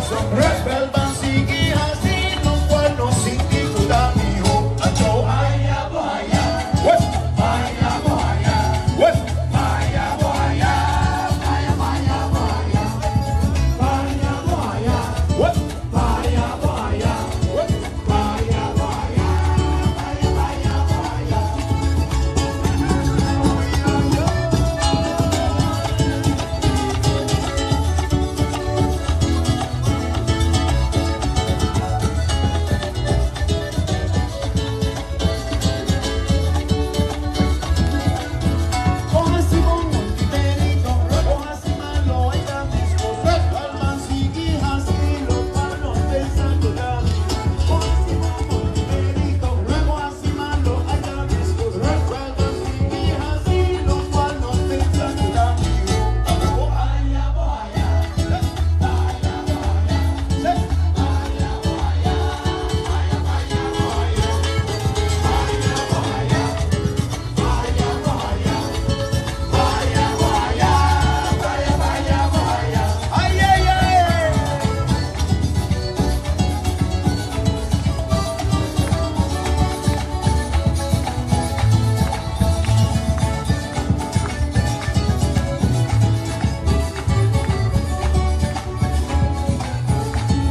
Wel ban sigui hasi lokual nos sinti ku ta mihó. Anto haya bo haya, haya bo haya, haya bo haya, haya haya bo haya, haya bo haya, haya bo haya, haya bo haya, haya haya bo haya. Bo hasi bon i benito, bo hasi malo e ta meskos. Cual ban sigui hasi locual nos pensa cu ta mihó. Bo hasi bon i benito, bo hasi malo e ta meskos. Cual ban sigui hasi locual nos pensa cu ta mihó. Bo haya, bo haya, haya, bo haya, haya, bo haya, haya, haya, bo haya, haya, bo haya, haya, bo haya, haya, bo haya, haya, haya, bo haya. Ay, ay, ay!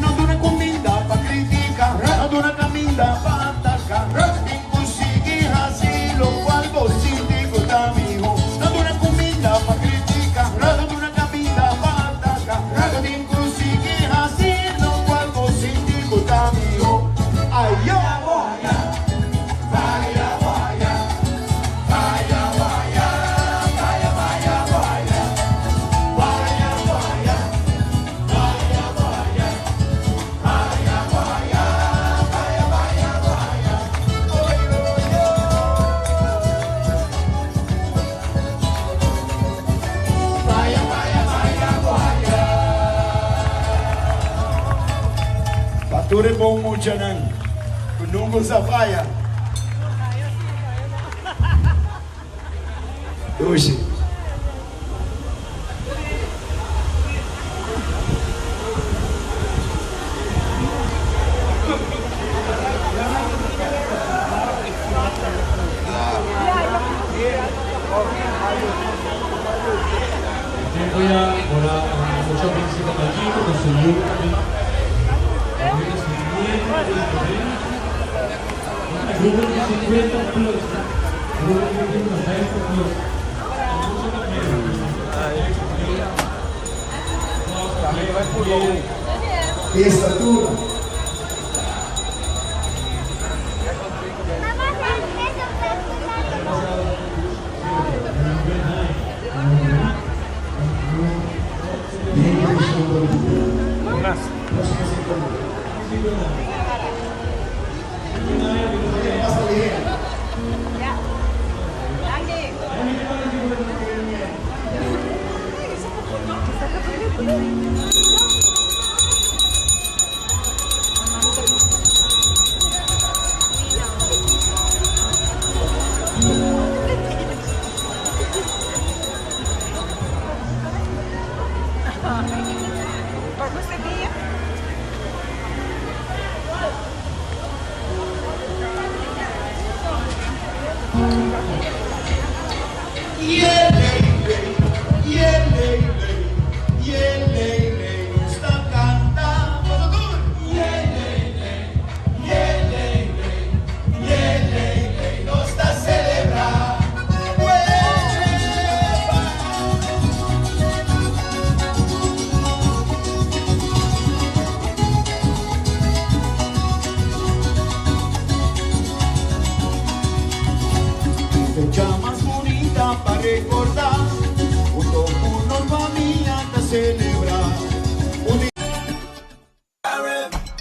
No duna kuminda pa kritika, no duna kaminda pa ataka. Tin ku sigui hasi lokual bo sinti ku ta mihó. No duna kuminda pa kritika, no duna kaminda pa ataka. Tin ku sigui hasi lokual bo sinti ku ta mihó. Ayo! Vaya, vaya, vaya, vaya, vaya, vaya, vaya, vaya, vaya, vaya, vaya, vaya, vaya, vaya, vaya, vaya. Oy, oy, oy. Vaya, vaya, vaya, vaya. Pa tur e bon muchanan ku nunca sa faya. Dushi. Tempo ya ora mucha visita Maldito con su yu tambe. Abuela su nieto tambe. Grupo di 50 plus. Grupo di 90 plus. Mucha tambe. Estatura. Bien edishon polítika. Próksimo 50. Pasa lihé. Yeah, lady, yeah, lady, yeah, lady, nos ta kanta. Pasa tur. Yeah, lady, yeah, lady, yeah, lady, nos ta selebrá. Wepa! Fecha mas bunita pa rekordá, hunto ku nos famia ta selebrá. Un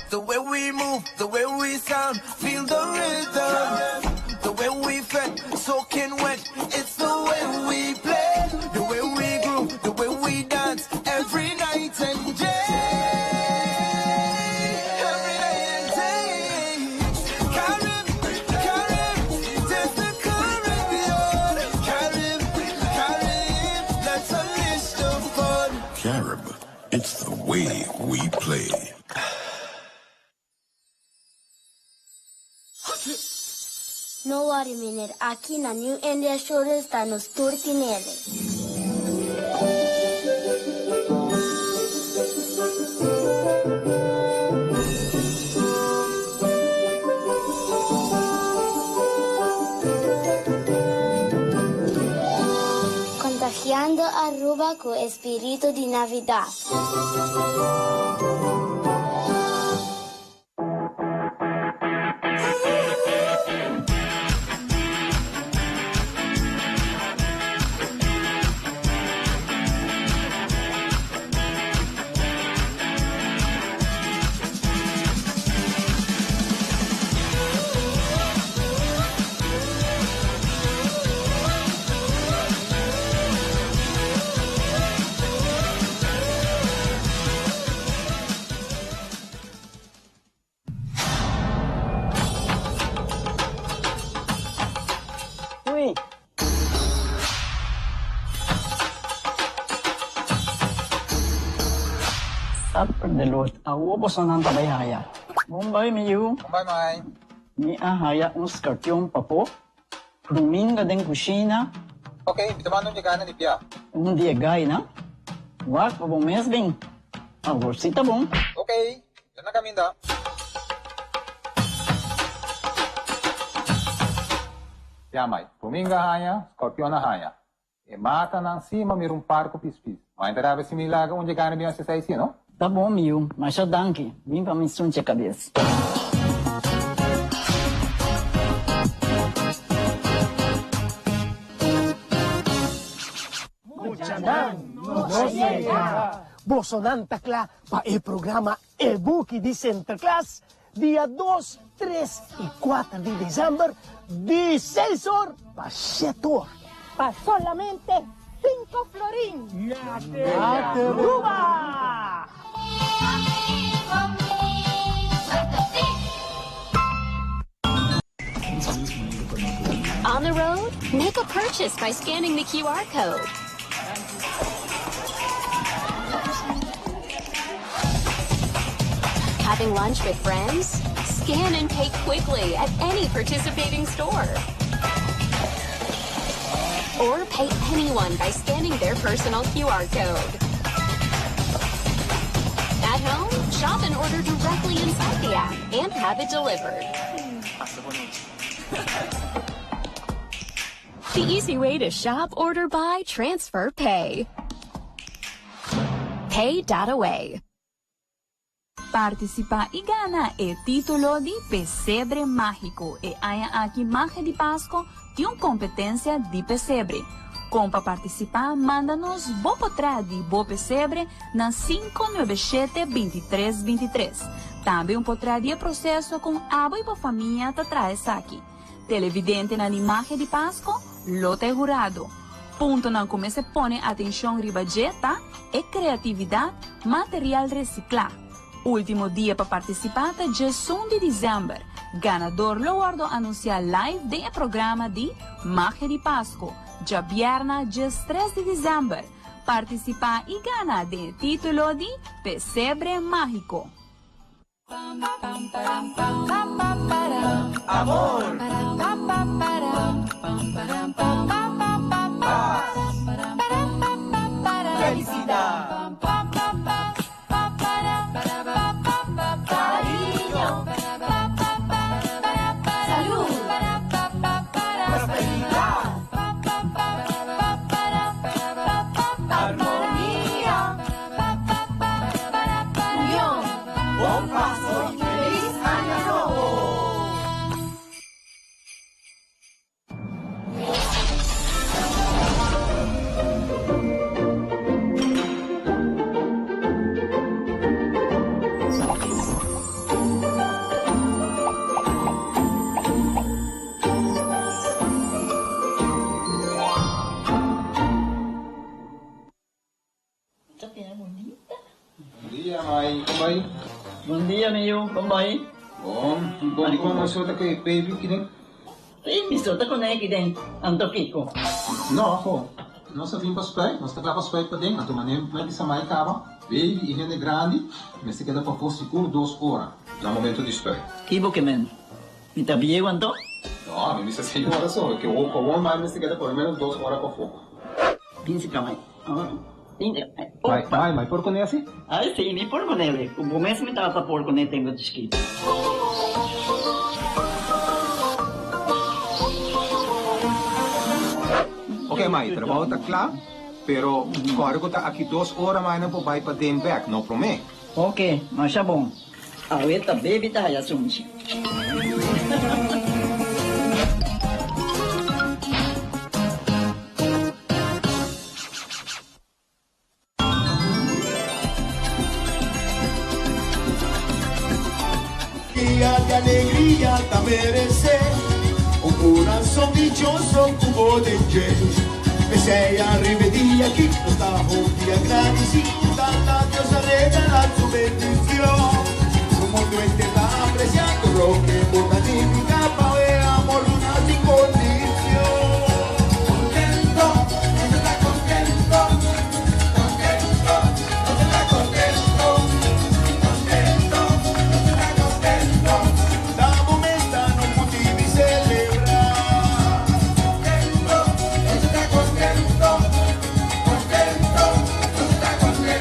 The way we move, the way we sound, feel the rhythm. The way we fret, soaking wet, it's the way we play. The way we groove, the way we dance, every night and day. Every night and day. Carib, Carib, taste the Caribbean. Carib, Carib, let's unleash the fun. Carib. It's the way we play. No worry meneer, aki na New India Assurance ta nos tur tinele. Contagiando Aruba cu e spirito di Navidad. Ui. Saperdeloot, awo bosonan ta bai haya. Bon bai, mi yu. Bon bai, mai. Mi a haya un skarpion papo, pruminga den kushina. Ok, mi ta manda un yegana di bia. Un di e gainan. Wak pa bo mes bin. Awor si ta bon. Ok, ta na kaminda. Ya mai, pruminga haña, skorpion a haña. E matanan si ma mira un par ku pispis. Mai ta rabia si mi laga un dje gana bin hasi esei si, no? Ta bon mi yu, masha danki. Bin pa mi sunche kabes. Muchanan, nos yega! Bosonan ta kla pa e programa E Buki di Sinterklaas dia dos, tres i kuater di desèmber di seis or pa shete or. Pa solamente sinku florin. Aruba! On the road, make a purchase by scanning the QR code. Having lunch with friends? Scan and pay quickly at any participating store. Or pay anyone by scanning their personal QR code. At home, shop and order directly inside the app and have it delivered. The easy way to shop, order, buy, transfer, pay. Pay.away. Partisipá i gana e título di Pesebre Mágiko. E aña aki Magia di Pasco tin un kompetensia di pesebre. Kon pa partisipá manda nos bo potrèt di bo pesebre na 597 23 23. Tambe un potrèt di e proseso kon abo i bo famia ta traha esaki. Televidentenan di Magia di Pasco lo ta e hurado. Puntonan ku mester pone atenshon riba dje ta e kreatividat, material resiklá. Último dia pa partisipá ta djesun di desèmber. Ganador lo wòrdu anunsiá live den e programa di Magia di Pasco, djabièrna djestres di desèmber. Partisipá i gana den e título di Pesebre Mágiko. Amor. Paz. Felicidad. Cariño. Salud. Prosperidad. Armonía. Unión. Bon Pasco y feliz Aña Nobo! Ta bira bunita. Bon dia, mai. Kon bai? Bon dia, mi yu. Kon bai? Bon. Bon, di kon bo ta ku e baby ki den? Sí, mi so ta ku ne ki den. Anto kiko? No, ho. Nos a bin pa spuit, nos ta kla pa spuit paden, anto manera mi a bisa mai kaba, baby i hende grandi mester keda pafó sigur dos ora na momento di spuit. Ki bo ke men? Mi ta bieu anto? No, mi bisa seis ora so, ke awor mai mester keda por lo menos dos ora pafó. Bin si ka mai. Mai, mai, mai por kuné asi? Ai si, mi por kuné we. Ku bo mes mi tata por kuné tempu chikitu. Ok mai, trabou ta kla, pero kòrda ku ta aki dos ora mai nan por bai paden bèk, no promé. Ok, masha bon. Awe ta baby ta haya sunchi. Dia di alegria ta meresé un kurason dichoso ku bo den dje. P'esei ariba e dia aki nos ta hopi agradisí ku Tata Dios a regalá su bendicion. Su mundu henter ta apresiá tur loke bo ta nifiká pa e amor duna sin kondicion. Contento, nos ta contento, contento, nos ta contento, contento, nos ta contento. Ta bo mes ta nos motibu di celebra. Contento, nos ta contento, contento, nos ta contento.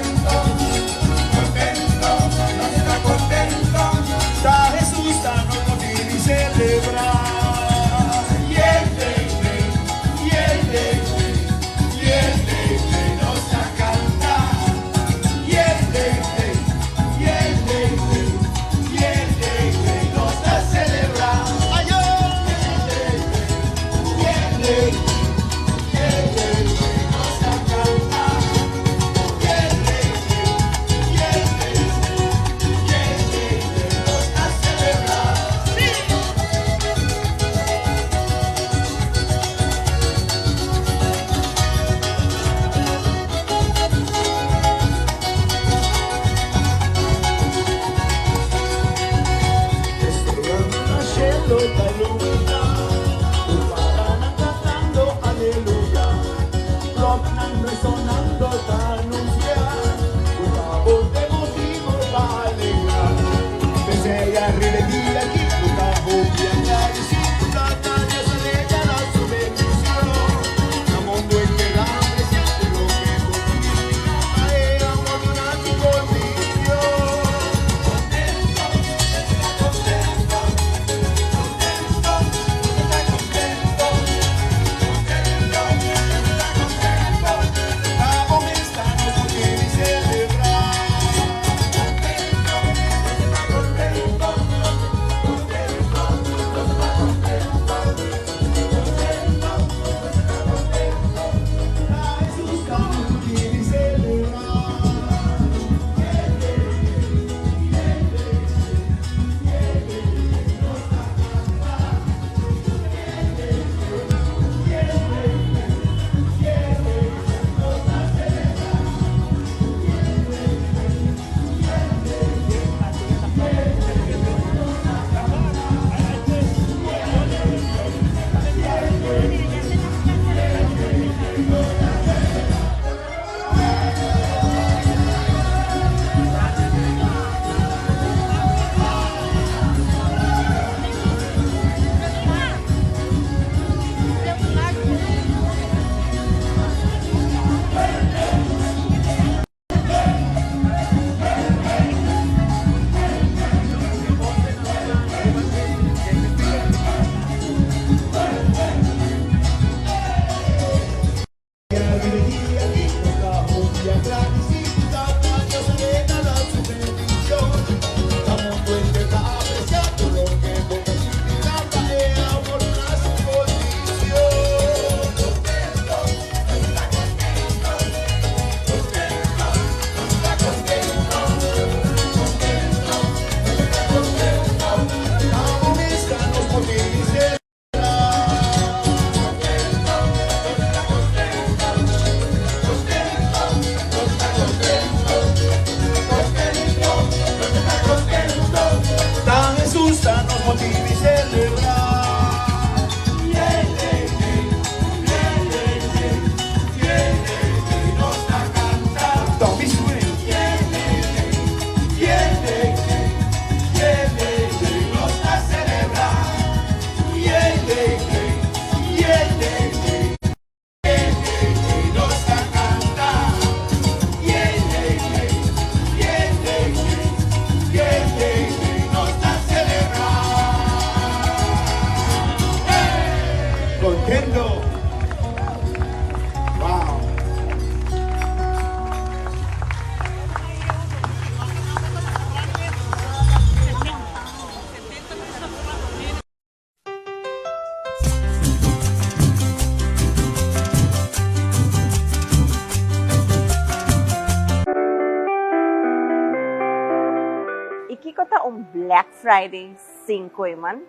Kiko ta un Black Friday sin Kooyman?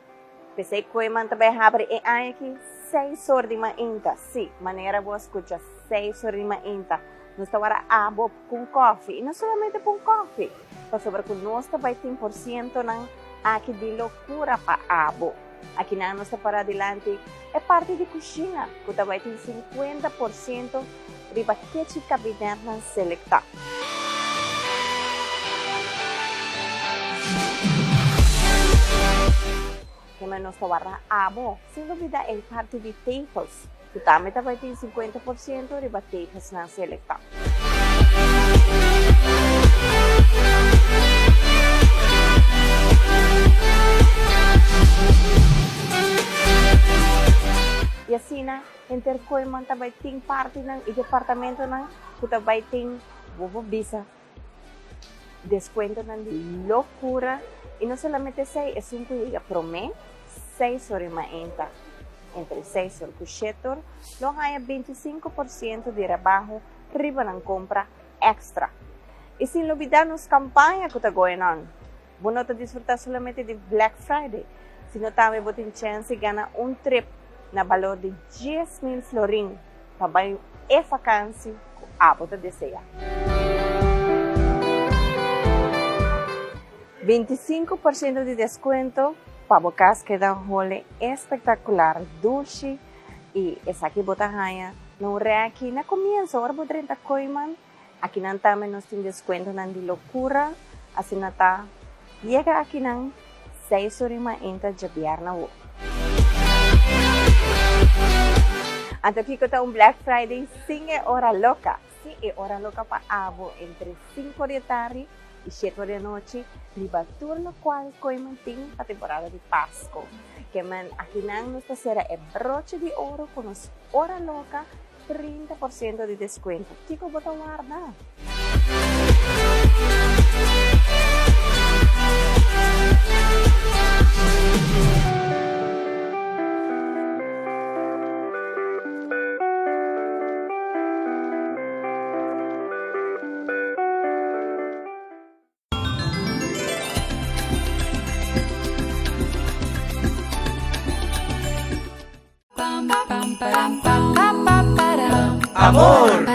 P'esei Kooyman ta bai habri e aña aki seis or di mainta. Sí, manera bo a skucha, seis or di mainta. Nos ta wara abo ku un kòfi. I no solamente pa un kòfi, pasobra ku nos ta bai tin porsientonan aki di lokura pa abo. Akinan nos ta para dilanti e parti di kushina ku ta bai tin 50% riba kechi kabinètnan selektá. Kema nos ta warda abo, sin lubida e parti di tegels, ku tambe ta bai tin 50% riba tegelsnan selektá. I asina henter Kooiman ta bai tin partinan i departamentonan ku ta bai tin, bo por bisa, deskuentonan di lokura. I no solamente esei, esun ku yega promé seis or i mainta, entre seis or ku shete or, lo haña 25% di rebaho riba nan kompra èkstra. I sin lubidá nos kampaña ku ta going on. Bo no ta disfrutá solamente di Black Friday, sino tambe bo tin chèns di gana un trip na balor di 10,000 florin pa bai e fakansi ku abo ta deseá. 25% di deskuento pa bo kas keda hole espektakular, dushi i esaki bo ta haña na un rèki na komienso ora bo drenta Kooyman. Akinan tambe nos tin deskuentonan di lokura, asina ta yega akinan seis ora i mainta djabièrnè awo. Anto kiko ta un Black Friday sin e ora loka? Si, e ora loka pa abo entre sinku di e tardi i shete ora di anochi riba tur lokual Kooyman tin pa temporada di Pasko. Kemen akinan nos ta sera e broche di oro ku nos ora loka 30% di deskuento. Kiko bo ta warda? Amor!